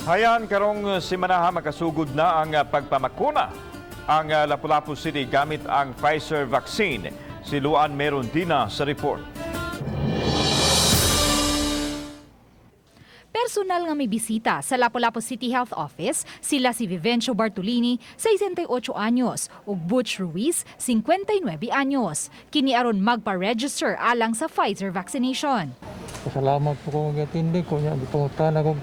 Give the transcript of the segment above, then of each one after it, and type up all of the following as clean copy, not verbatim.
Hayan karong simanaha, makasugod na ang pagpamakuna ang Lapu-Lapu City gamit ang Pfizer vaccine. Si Luan Merondina sa report. Personal nga may bisita sa Lapu-Lapu City Health Office sila si Vivencio Bartolini, 68 anyos, ug Butch Ruiz, 59 anyos. Kini aron magpa-register alang sa Pfizer vaccination. Pasalamat po ko nga tindi ko niya. Gipangutana ko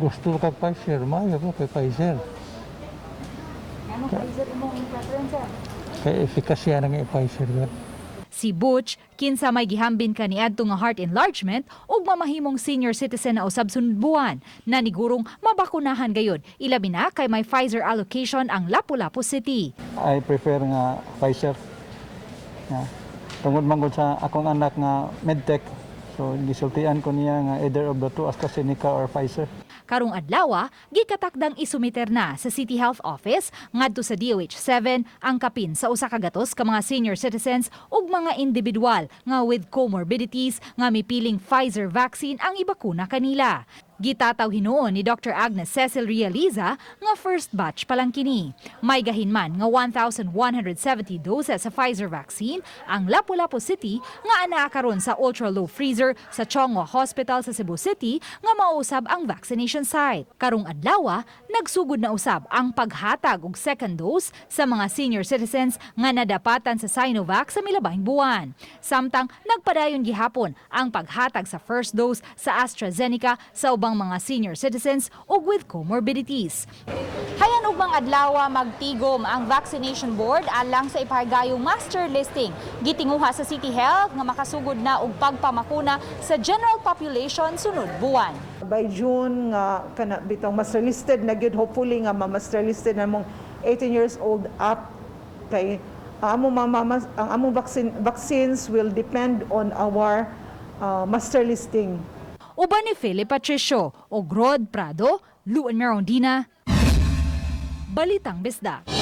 gusto ka Pfizer, maayo ko kay Pfizer. Ano Pfizer imong preference? Kay efikasya ng Pfizer gud. Si Butch, kinsa may gihambin kaniadto nga heart enlargement ug mamahimong senior citizen na usab sunod buwan, nanigurong mabakunahan gayud, ilabi na kay may Pfizer allocation ang Lapu-Lapu City. I prefer nga Pfizer. Yeah. Tungod man gud sa akong anak nga medtech, so gisultian ko niya nga either of the two, AstraZeneca or Pfizer. Karong adlaw, gikatakdang isumiter na sa City Health Office ngadto sa DOH 7 ang kapin sa 100 ka mga senior citizens ug mga individual nga with comorbidities nga mipiling Pfizer vaccine ang ibakuna kanila. Gitataw hinuon ni Dr. Agnes Cecil Realiza nga first batch pa lang kini. May gahin man nga 1,170 doses sa Pfizer vaccine ang Lapu-Lapu City nga anaa karon sa ultra-low freezer sa Chong Hua Hospital sa Cebu City nga mausab ang vaccination site. Karong adlaw, nagsugod na usab ang paghatag og second dose sa mga senior citizens nga nadapatan sa Sinovac sa milabayng buwan. Samtang nagpadayon gihapon ang paghatag sa first dose sa AstraZeneca sa ubang mga senior citizens ug with comorbidities. Hayan ugmang adlaw, magtigom ang vaccination board alang sa ipahigayong master listing. Gitinguha sa City Health nga makasugod na og pagpamakuna sa general population sunod buwan. By June nga kana bitong master listed na gyud, hopefully nga ma-master listed na mong 18 years old up, kay ang among ang among vaccines will depend on our master listing. Uban ni Philip Patricio ug Rod Prado, Luan Merondina, Balitang Bisdak.